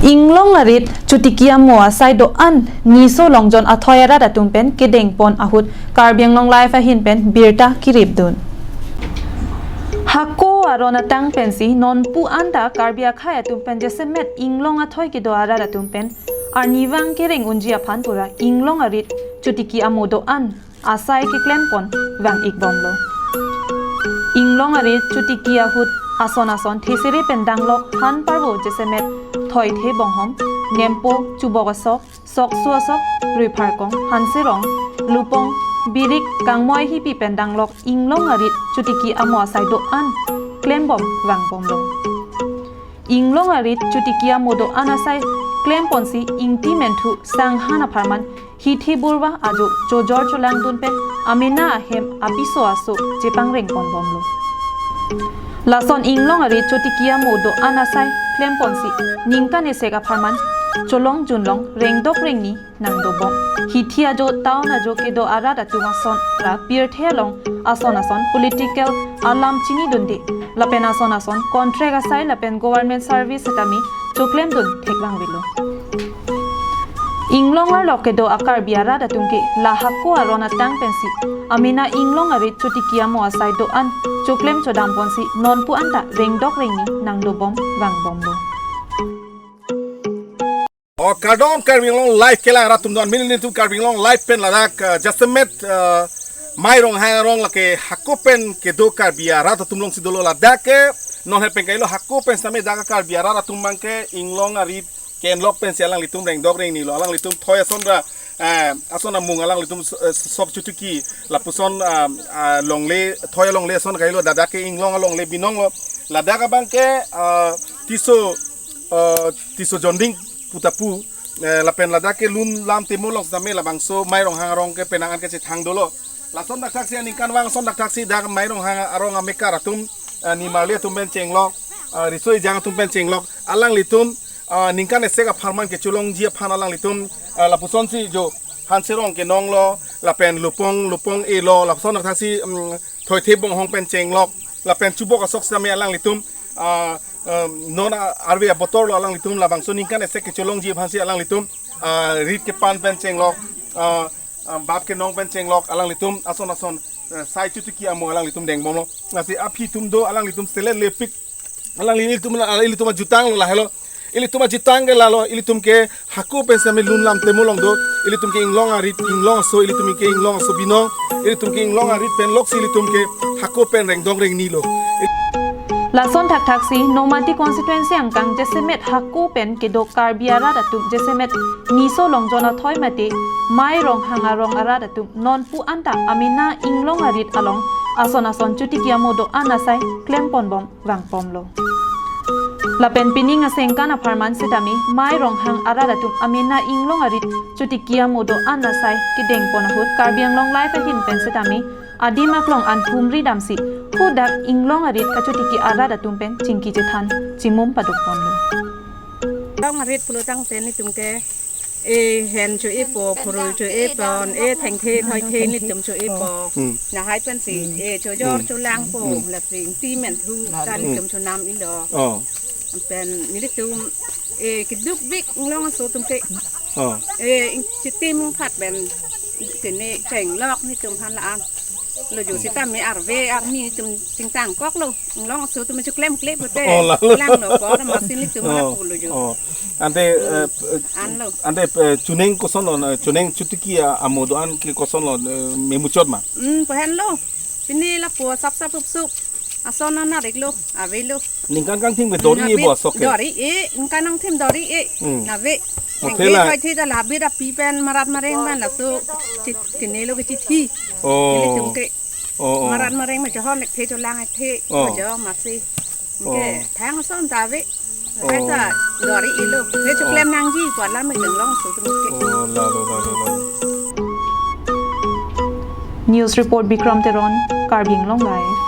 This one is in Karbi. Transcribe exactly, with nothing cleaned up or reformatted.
Inglong arit chotiki amo asai do-an niso longjon athoi arat atum pen kedengpon ahut Karbi Anglong Live ahin pen birta kiripdun. Hako aron atang pensi nonpu anta Karbi akhei atum pen jasemet inglong athoi kedo arat atum pen arnivang kereng unji aphan pura inglong arit chotiki amo do-an asai keklempon vang-ikbomlo. Inglong arit chotiki ahut ason ason thesere pen danglok han parvo jasemet thoithe bonghom, nempo, chubok asok, sokso asok, ruipharkong, hanserong, lupong, birik, kangmoi hipi pen danglok inglong arit chotiki amo asai do-an klembom vangbomlo. Inglong arit chotiki amo do-an asai klemponsi Ingti Menthu Sanghan apharman hithi burva ajo chojor cholangdun pen amena ahem apiso aso chepangrengponbomlo. Lason inglong arit chotiki amo do-an asai klemponsi ningkan esek apharman cholong junlong rengdok rengni nangdobom. Hithi ajo town ajo kedo arat atum ason ra pirthe along ason ason political alam chinidunde lapen ason ason contract asai lapen government service setame choklemdun thekvangvelo. Inglong arlo kedo a-Karbi arat atum ke la hako aron atang pensi amena inglong arit chotiki amo asai do-an choklem chodamponsi nonpu anta rengdok rengni nangdobom vangbomlo. O kardom Karbi Anglong Live kelang arat atum, don mini nitum Karbi Anglong Live pen ladak, eh, jasemet, eh, Mai Ronghang arong lake hako pen kedo Karbi arat atum alongsi dolo, ladak ke non he pen kailo hako pen same dak Karbi arat atum abang ke inglong arit ke-enlok pensi alanglitum rengdok rengnilo, alanglitum thoi ason ra, eh, ason amung alanglitum, eh, sok chotiki lapuson, ah, ah, longle thoi alongle ason kailo, ladak ke inglong alongle binonglo, ladak abang ke, ah, Tisso, ah, Tisso Jonding pu ta pu, eh, lapen ladak ke lun lam temo along sitame labangso Mai Ronghang arong ke penang an kechethang dolo. Lason thakthak si aningkanvang ason thakthak si dak Mai Ronghang arong amekar atum, eh, nimarli atum pen chenglok, eh, riso ejang atum pen chenglok, alanglitum, eh, ningkan esek apharman kecholongji aphan alanglitum, eh, lapusonsi jo hanserong kenonglo, lapen lupong, lupong elo, lapuson thakthak si, mm, thoithe bonghong pen chenglok, lapen chubok asok sitame alanglitum, ah, ah, non a-, arve abotor lo alanglitum labangso ningkan esek kecholongji aphansi alanglitum, ah, rit kepan pen chenglok, ah, ah, bap kenong pen chenglok alanglitum ason ason, eh, sai chotiki amo alanglitum dengbomlo. Lasi aphi atum do alanglitum selet lepik. Alangli ilitum, ilitum ajutang lo lahelo. Ilitum ajutang ke lalo, ilitum ke hako pen same lun lam temo along do. Ilitum ke inglong arit, inglong aso, ilitum ke inglong aso binong. Ilitum ke inglong arit pen loksi ilitum ke hako pen rengdong rengni lo. Lason thakthak si Nomati constituency angkang jasemet hako pen kedo Karbi arat atum jasemet niso longjon athoi mate Mai Ronghang arong arat atum nonpu anta amena inglong arit along ason ason chotiki amo do-an asai klemponbom vangpomlo. Lapen pining asengkan apharman sitame Mai Ronghang arat atum amena inglong arit chotiki amo do-an asai kedengpon ahut Karbi Anglong Live ahin pen sitame adim aklong an humri damsi hadak inglong arit kachotiki arat atum pen chingki chethan chimum padukponlo. Inglong arit pulo tangte nitum ke, e, hen cho-epo, phurul cho-epon, e, thengthe thoithe nitum cho-epo. Hmm. Lahai pensi, e, chojor, hmm, cholangpo, hmm, lasi Ingti Menthu ta, hmm, nitum chonam ilo. Oh. Pen nelitum, e, keduk bik inglong aso atum ke. Oh. E, ing-, chitim phat pen kene chenglok nitum aphan la-an. Lo jo sitame arve arni nitum chingtangkoklo. Inglong aso atum choklemkle pote. Oh, lalo. Langlo apor amatsi nitum, oh, lapu lo jo. Oh. Ante, hmm, eh, eh, anlo. Ante, eh, choneng kosonlo, eh, choneng chotiki a-, amo do-an ke kosonlo, eh, memuchot ma? Hmm, pu henlo. Pini lapu sapsap supsup. Ason anat-iklo, avelo. Ningkan kangthim ke dori-e, hmm, bo asok ke? Dori-e, ningkan kangthim dori-e. Hmm. Ave. Mate la. Thengthe thoithe ta la bira pi pen marat mareng pen laso chit kinelo ke chithi. Oh. Nelitum ke. Oh, oh. Marat mareng ma chohon ekthe cholang ekthe. Oh. Ko jo amatsi. Oh. Ke thang ason ta ave. Oh. Kaisa dori-elo. Ke, oh, choklem nangji ko alam me inglong aso atum ke. Oh, lalo, lalo, lalo. News report Bikram Teron, Karbi Anglong Live.